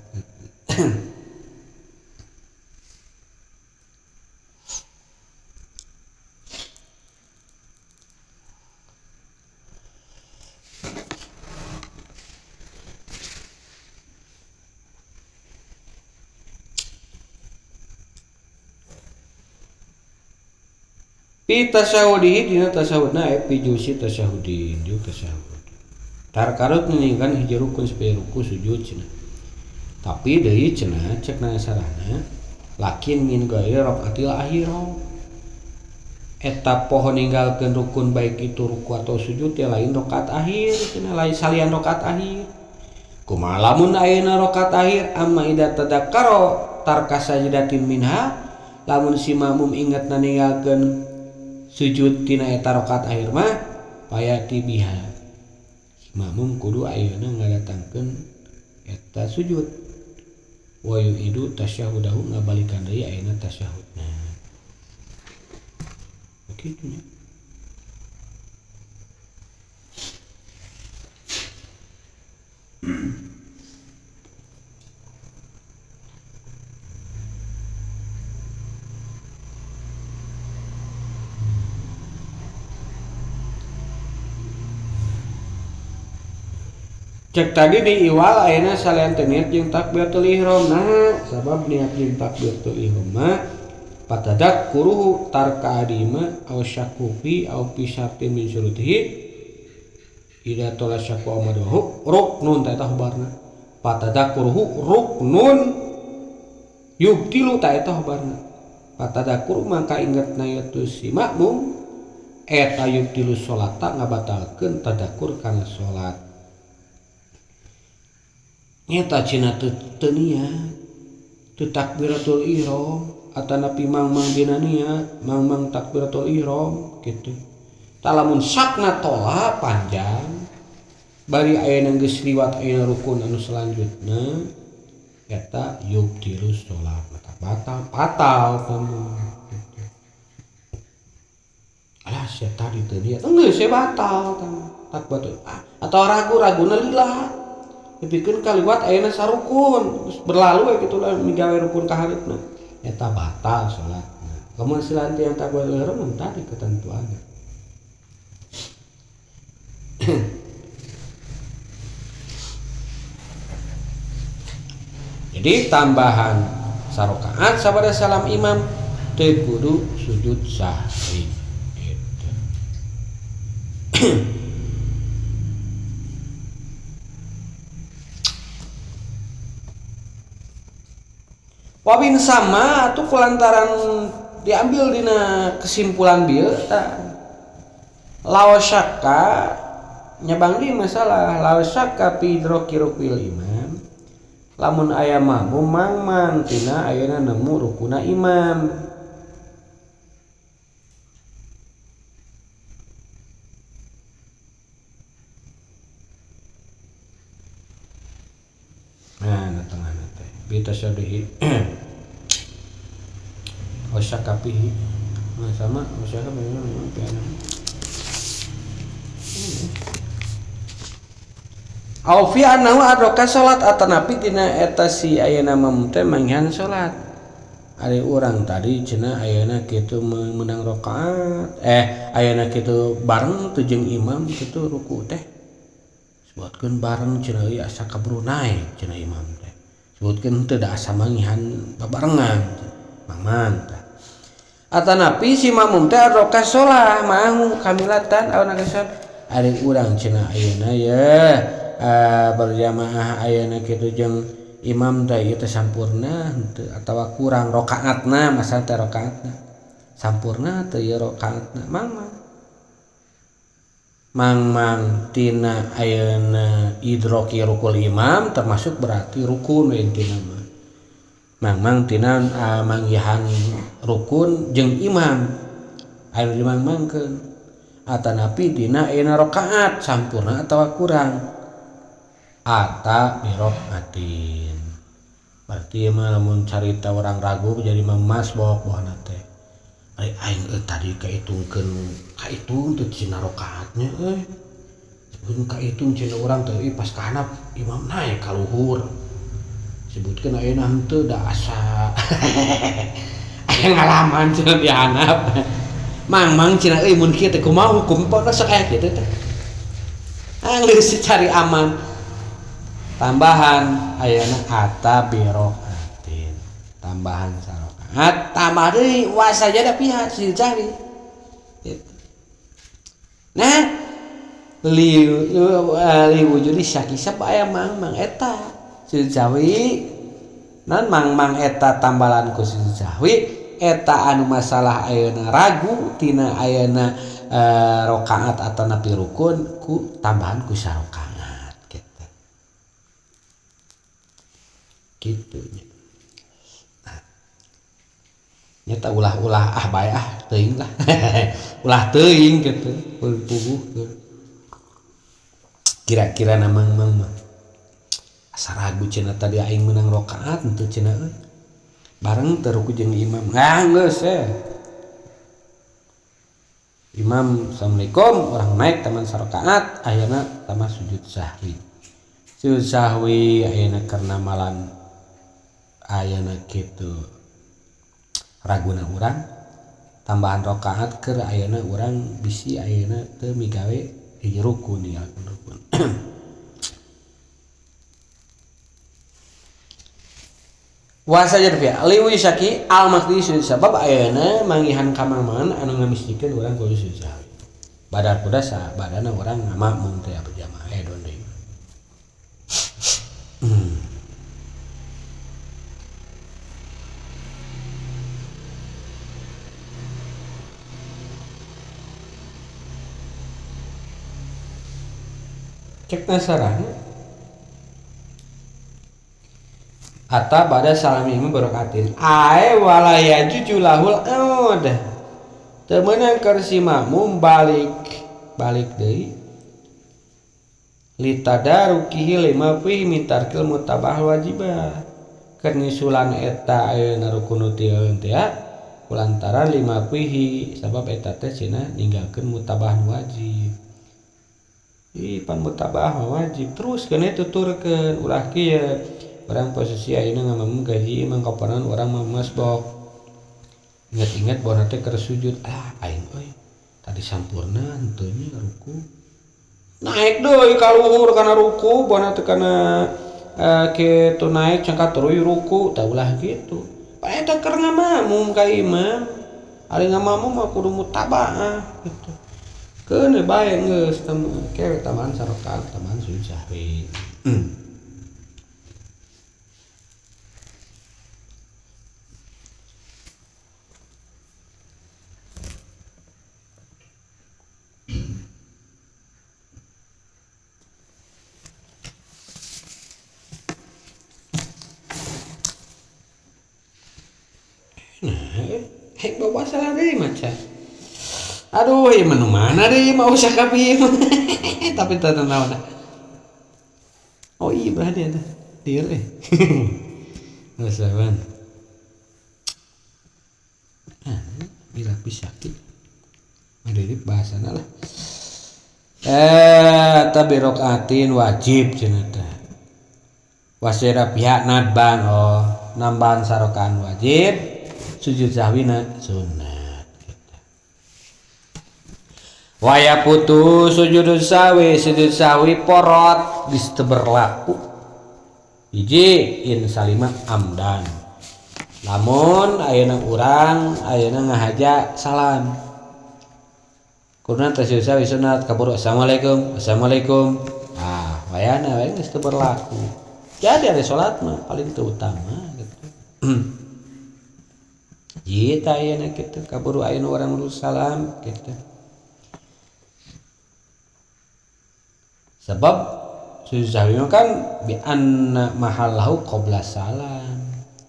Pi tasyahudi dina tasyahudna aya pi jusi tasyahudin jeung tasyahud. Tarkarut ningkan hiji rukun supaya ruku sujud cenah. Tapi deui cenah cekna sarana lakin min ghairi rakaatil akhirah. Eta poho ninggalkeun rukun baik itu ruku atau sujud ya lain rakaat akhir cenah lain salian rakaat akhir. Kumaha lamun ayeuna rakaat akhir amma idza tadakkara tarka sajdatin minha lamun si makmum ingetna ninggalkeun sujud tina eta rakaat akhir mah payati biha makmum kudu ayeuna ngadatangkeun eta sujud wa yu'idu tasyahudahu ngabalikan deui ayeuna tasyahudna kitu nya. Cek tadi di iwal ayeuna salian teh niat jeung takbiratul ihram. Nah, sabab niat jeung takbiratul ihram mah patadak kuruhu tarka adima aw syakku fi aw fi syartin min syurutihi ida tola syakku amadahu ruknun ta eta hubarna. Patadak kuruhu ruknun yubtilu ta eta hubarna. Patadakur maka ingetna yaitu si makmum eta yubtilu salata ngabatalkeun tadakur kana salat. Nyata cina teu niat teu takbiratul ihram atanapi mangmang dina niat mangmang takbiratul ihram kitu. Tah lamun sakna tola panjang bari ayeuna geus liwat ayeuna rukun anu selanjutna eta yubtilu salat maka batal fatal kamu kitu. Alah sia tadi teu niat geus sia batal takbiratul atau ragu-raguna lila dipikeun kaliwat ayeuna sarukun geus berlalu we kitu lah migawe rukun ka hareupna eta batal salatna. Lamun silanti yang takbiratul ihram tadi ketentuannya. Jadi tambahan sarakaat sabada salam imam teu kudu sujud sahwi eta. Wabin sama atau kulantaran diambil dina kesimpulan bieu ta lawasyaka nyabang di masalah lawasyaka fi idroki rukil imam lamun aya makmum mangmang tina ayeuna nemu rukuna imam nah na tengahna teh bi tasyaddihi wasyakapihi nah sama wasyaka au fi annahu adraka salat atanapi dina eta si ayeuna mamum teh manggihan salat Ari urang tadi cenah ayeuna kitu meunang rakaat ayeuna kitu bareng teu jeung imam kitu ruku teh sebutkeun bareng cenah euy asa ka Brunei cenah imam teh sebutkeun teu da asa mangihan babarengan mangmang tah atanapi si makmum teh adraka shalah ma'ahu kamilatan aw naqsan ari urang cenah ayeuna ye berjamaah ayeuna kitu jeung imam teh ieu teh sampurna henteu atawa kurang rakaatna masa teh rakaatna sampurna teu ieu rakaatna mangmang tina ayeuna idroki rukul imam termasuk berarti rukun we intina mah mangmang tina manggihan rukun jeung imam anu dimangmangkeun atanapi dina ayeuna rakaat sampurna atawa kurang ata birokaatin berarti mah lamun carita orang ragu jadi memasbok buahna teh ari aing tadi kaitungkeun kaitung teh cina rakaatnya euy sebutkeun kaitung cina urang teh pas ka handap imam naik ka luhur sebutkeun ayeuna henteu da asa aya ngalaman cenah di handap mangmang cenah euy mun kieu teh kumaha hukum pokna sok aya kitu teh geus cari aman tambahan ayeuna ata birokaatin tambahan sarakaat tambah deui wa sajada fiha sujud sahwi gitu. Nah li wujudi syaki sapa aya mangmang eta sujud sahwi nan mangmang eta tambalan ku sujud sahwi eta anu masalah ayeuna ragu tina ayeuna rakaat atanapi rukun ku tambahan ku sarakaat gitu nya. Nah, nyata ulah-ulah ah bae ah teuing lah. Ulah teuing gitu, puguh. Kira-kira na mangmang mah. Asa ragu cenah tadi aing meunang rakaat henteu cenah euy. Bareng teu ruku jeung imam. Ah geus eh. Imam assalamualaikum urang naik taman sarakaat ayeuna tambah sujud sahwi. Sujud sahwi ayeuna karena malan ayeuna kitu raguna urang tambahan rakaat keur ayeuna urang bisi ayeuna teu migawe hiji rukun ya rukun. Wa sajad fi liwi syaki al maqdi sabab ayeuna mangihan kamangmangan anu ngamistikeun urang kudu sujud sahwi badar kuda sa badana urang ngamakmum teh berjamaah don deui. Cek nasarahna ata pada salami imam barakatin ae wala yajuju lahul aud teu meunang keur si makmum balik deui litadarukihi lima fihi min tarkil mutabah wajibah keur nyusulan eta ayeuna rukun teu teh kulantaran lima fihi sabab eta teh cenah ninggalkeun mutabah wajib. Ih pan mutabah wajib terus kena tuturkeun ulah kieu urang posisi ayeuna ngamamum gaji mangkaponan urang mah masbok ingat-ingat bahwa teh keur sujud ah aing euy tadi sampurna henteu nya ruku naik deui ka luhur kana ruku bahwa teh kana kitu naik cangkat tuluy ruku tah ulah kitu pa eta keur ngamamum ka imam ari ngamamum mah kudu mutabaah gitu. Keun bae geus kewe tambahan sarakaat tambahan sujud sahwi. Nah, hek bawa salah deui maca. Aduh, ieu menu mana deui mau sakapi. Tapi teu naon. Oh iya berarti eta. Dieu euy. Geus saban. Ah, bila sakit. Madirip bahasana lah. Tapi rokaatin wajib cenah teh. Wasira pihak nadban oh, nambahan sarokaan wajib. sujud sahwina sunat gitu. Waya putu sujud sahwi porot geus teu berlaku hiji in salima amdan lamun ayeuna urang ayeuna ngahaja salam kurna teh sujud sahwi sunat kaburu assalamualaikum assalamualaikum ah wayana we geus teu berlaku jadi ada salat mah paling teu utama gitu. Jita ayeuna kitu kaburu ayeuna urang urus salam gitu. Sebab sujud sahwi kan bi anna mahallahu qabla salam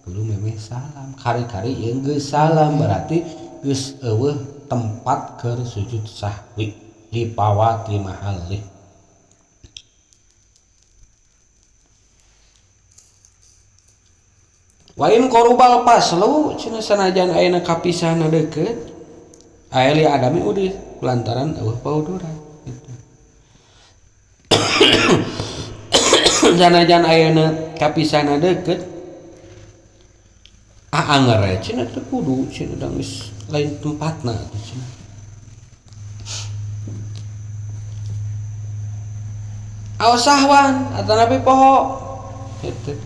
kudu memeh salam kari-kari ieu geus salam berarti geus eueuh tempat keur sujud sahwi dipawat di mahalli. Wa in qarubal paslu cenah sanajan ayeuna kapisahna deukeut aya li adami udih lantaran eueuh pauduran gitu. Sanajan ayeuna kapisahna deukeut ah anger we cenah teu kudu cenah da geus lain tempatna atuh cenah. Aw sahwan atanapi poho gitu.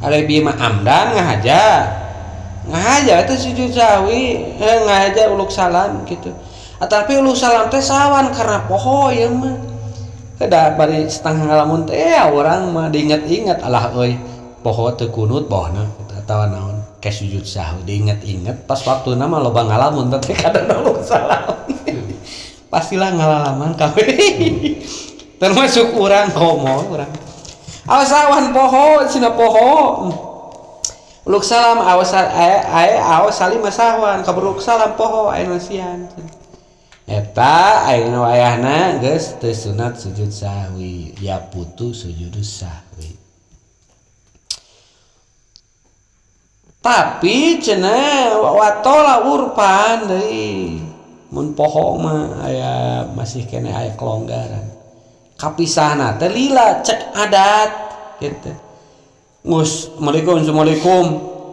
Ada bima amdan ngahaja ngahaja itu sujud sahwi ngahaja uluk salam gitu. Tapi uluk salam teh sawan karena poho ieu mah kada bari setengah ngalamun teh urang mah diinget-inget alah euy poho teu kunut bohna gitu atawa naon ke sujud sahwi diinget-inget pas waktuna mah loba ngalamun teh kada uluk salam. Pastilah ngalalaman kabeh termasuk urang komo urang awas awan poho sina poho uluk salam awas ae awas salim sahwan kaburuk salam poho aya nasian eta ayeuna wayahna geus teu sunat sujud sahwi ya putu sujud sahwi tapi cenah watola urpan deui mun poho mah aya masih kene aya kelonggaran kapisahna teh lila cek adat gitu. Geus assalamualaikum assalamualaikum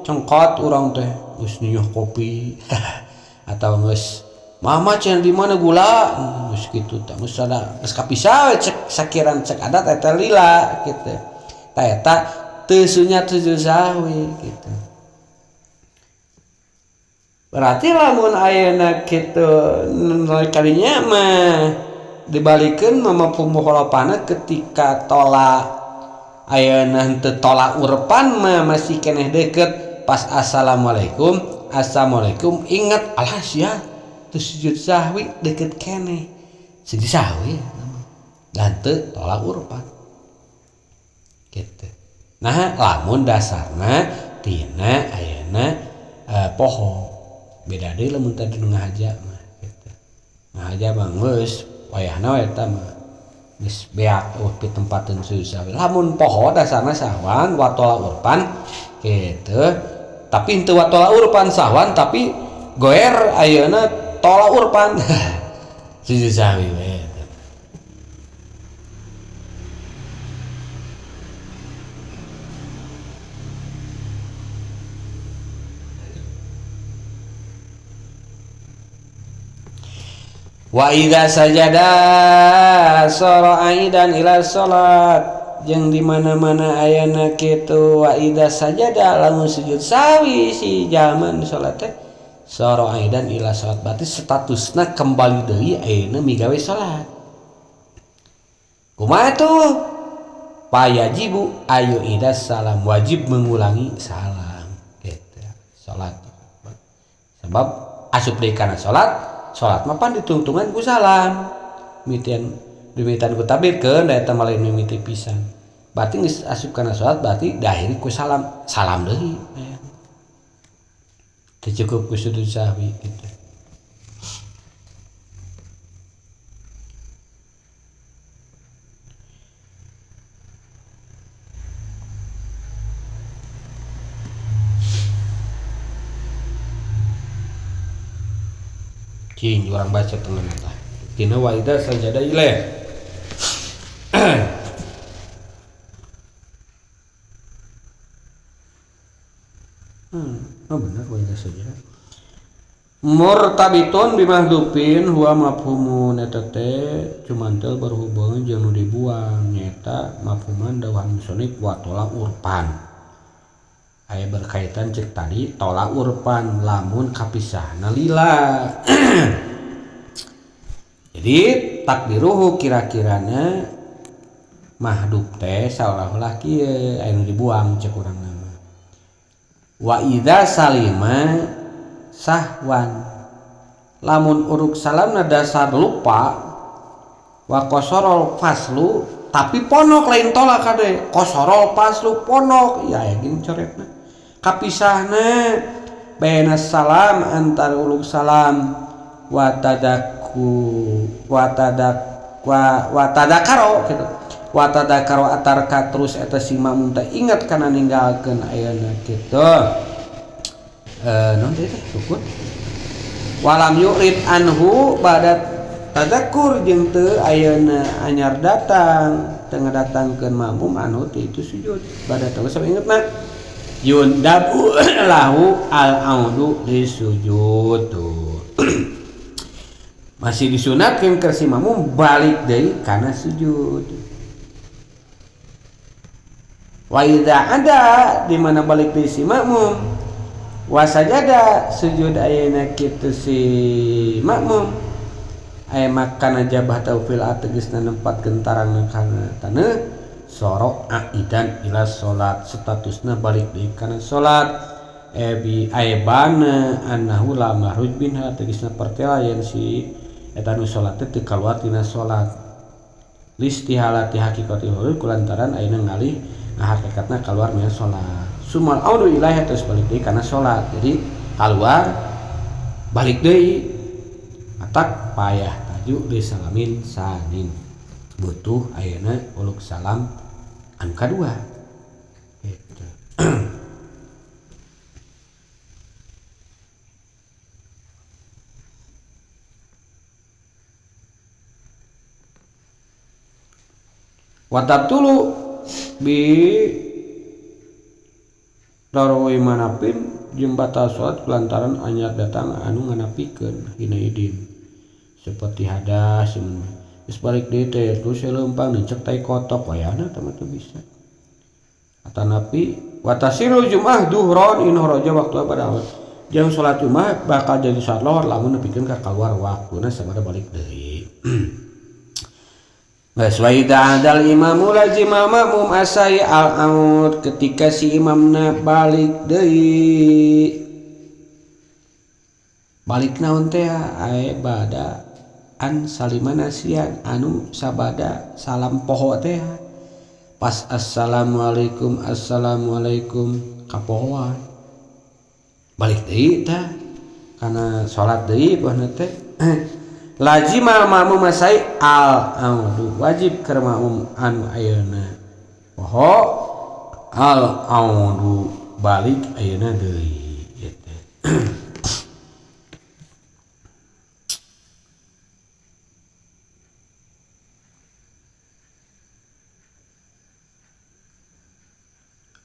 cengkot urang teh geus niuh kopi atau geus mama cenah di mana gula geus kitu tah geus ada geus kapisah we cek sakiran cek adat eta lila gitu. Tah eta teu sunyat sujud sahwi gitu. Berarti lamun ayeuna kitu kalinya mah dibalikeun mama pumuholopana ketika tolak ayeuna henteu tolak urepan mah masih keneh deukeut pas assalamualaikum assalamualaikum ingat alah sia teu sujud sahwi deukeut keneh sujud sahwi dan teu tolak urepan gitu. Nah lamun dasarna tina ayeuna poho beda deui lamun tadi nu ngahaja mah gitu. Ngahaja mah geus wayahna eta mah geus beak eueuh pitempateun sujud sahwi. Lamun poho dasarna sahwan watola urpan gitu. Tapi henteu watola urpan sahwan tapi goer ayeuna tola urpan. Sujud sahwi we. Wa idza sajada sara aidan ila salat jeung di mana-mana ayana kitu wa idza sajada lamun sujud sahwi si jalma nu salat teh sara aidan ila salat berarti statusna kembali deui ayeuna migawe salat. Kumaha tuh? Payajibu ayu ida salam wajib mengulangi salam gitu salat. Sebab asup deui kana salat salat mah pan ditungtungan ku salam mitian dimitan ku tabirkeun da eta mah lain mimiti pisan berarti geus asup kana salat berarti diakhiri ku salam salam deui teu cukup ku sujud sahwi gitu. Cing urang baca teman eta. Tina waida sajada ilaih. Oh bener wa idza sajada murtabitun bimahdufin huwa mafhumun eta teh cumantel berhubungan jeung nu dibuang nyaeta mafhuman dawuhan musannif wa tola urpan aya berkaitan cek tadi tola urpan lamun kapisahna lila. Jadi takdiruhu kira-kirana mahdub teh saolah-olah kieu aya nu dibuang cek urang mah wa idza salima sahwan lamun uruk salamna dasar lupa wa qasorol faslu tapi ponok lain tolak kade qasorol faslu ponok ya aya gini coretna kapisahna baina salam antar uluk salam wa tadaku wa tadak wa tadakaro gitu wa tadakaro atarka terus eta si makmum teh ingat kana ninggalkeun ayeuna kitu non teh rukun walam yurid anhu ba'da tadakkur jeung teu ayeuna anyar datang teu ngadatangkeun makmum anhu teh itu sujud ba'da tadakkur sampe ingetna yundabu lahu al-audu li sujud tuh. Masih disunatkeun ke si makmum balik deui kana sujud wa idza ada di mana balik deui si makmum wasajada sujud ayeuna kitu si makmum aya makana jabah taufil ategesna nempatkeun tarangna kana taneuh soro aidan ila salat statusna balik deui kana salat bi aibana annahu la mahruj minha tegesna pertela yen si eta nu salat teh teu kaluar tina salat listihalati haqiqati huruf kulantaran ayeuna ngalih hakikatna kaluar mina salat sumal audu ilaiha terus balik deui kana salat. Jadi keluar balik deui atak payah taju di salamin sanin butuh ayeuna uluk salam anu kadua gitu. Watatulu bi darwi manapin jeung batal salat lantaran anyar datang anu nganapikeun hina idin seperti hadas geus balik deui teh terus leumpang nincek tai kotok wayahna teh mah teu bisa atanapi watasiru jum'ah duhron in haraja waktu pada awal jeung salat jum'ah bakal jadi salat lohor lamun nepikeun ka kaluar waktuna sabada balik deui. Wa idza adal imamu lazima makmum asai al-aud ketika si imamna balik deui balik naon teh ae bada an salimana sian anu sabada salam poho teh pas assalamualaikum assalamualaikum kapohoan balik deui tah kana salat deui bahna teh lazima makmum masai al audu wajib keur makmum anu ayeuna poho al audu balik ayeuna deui gitu.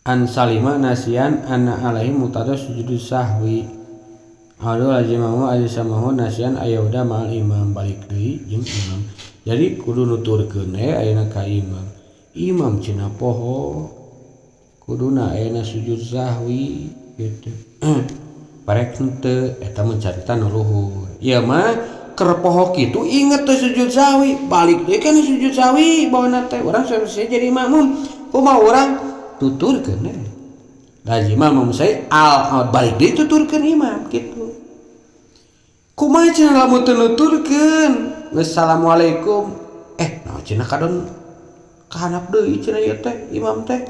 An salima nasian anna alaihi mutada sujud sahwi aduh lazimahu azisamahu nasian ayauda ma'al imam balik deui jeung imam. Jadi kudu nuturkeun we ayeuna ka imam. Imam cenah poho kuduna ayeuna sujud sahwi gitu. Parek henteu eta mun carita nu luhur. Ieu mah keur poho kitu inget teh sujud sahwi, balik deui kana sujud sahwi bawana teh urang saeusia jadi makmum. Kumaha urang tuturkeun we. Lazimah makmum saya al balik deui tuturkeun imam kitu. Kumaha cenah lamun teu nuturkeun assalamualaikum naon cenah kadon kahanap deui cenah ieu teh imam teh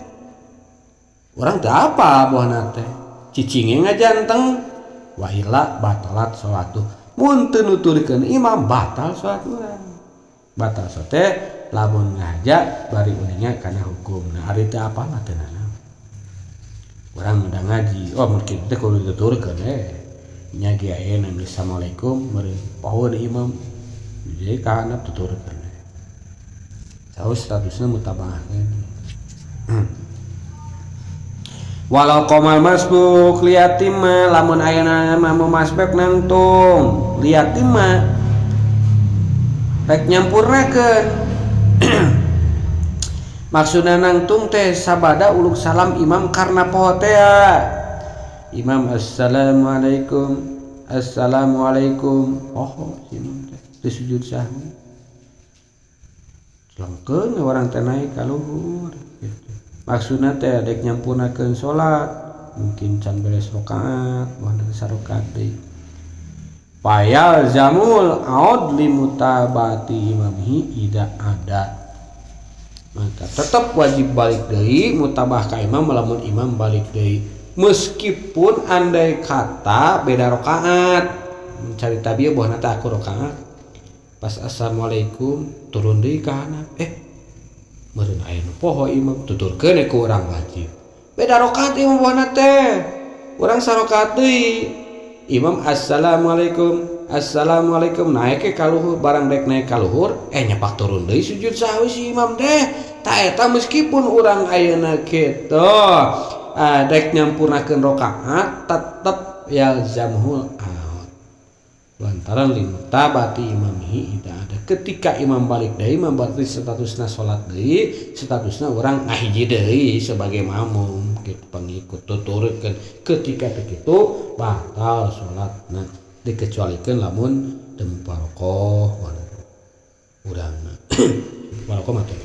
urang teu apa buahna teh cicinge ngajanteng wa illa batalat salatu mun teu nuturkeun imam batal salat urang batal salat teh lamun ngahaja bari uninga kana hukumna ari teu apa mah teu nanaon urang udah ngaji oh mungkin teh kudu dituturkeun nya ge ayeuna assalamualaikum meureun poho di imam jadi kahanap tuturkeun saus statusna mutabah. Walau qomal masbuk liyatimma, lamun ayana makmum masbuk nangtung liyatimma rek nyampurnakeun. Maksudna nangtung teh sabada uluk salam imam karena poho tea. Imam assalamualaikum, assalamualaikum, poho si imam teh teu sujud sahwi, selengkeun urang teh naik ka luhur gitu. Maksudna teh dek nyampurnakeun salat, mungkin can beres rakaat, boh sarakaat deui. Fayalzamul aud limutabati imamihi ida ada, maka tetap wajib balik deui mutabah ka imam lamun imam balik deui, meskipun andai kata beda rakaat. Mencari tabi boh teh aku rakaat, pas assalamualaikum turun deui ka handap, meureun aya nu poho imam, tuturkeun ku urang wajib. Beda rakaat imam bohna teh, urang sarakaat deui, imam assalamualaikum, assalamualaikum, naik ke kaluhur. Barang dek naik kaluhur, nyapak turun deui sujud sahwi si imam teh. Ta eta meskipun urang ayeuna kitu dek nyampurnakeun rakaat, tetep yalzamhul aud lantaran limutabati imamihi ida ada. Ketika imam balik deui, imam berarti statusna salat deui, statusna urang ngahiji deui sebagai makmum gitu, pengikut, tuturkeun. Ketika begitu batal salatna, dikecualikan lamun teu mufaroqoh urang mufaroqoh mah teh.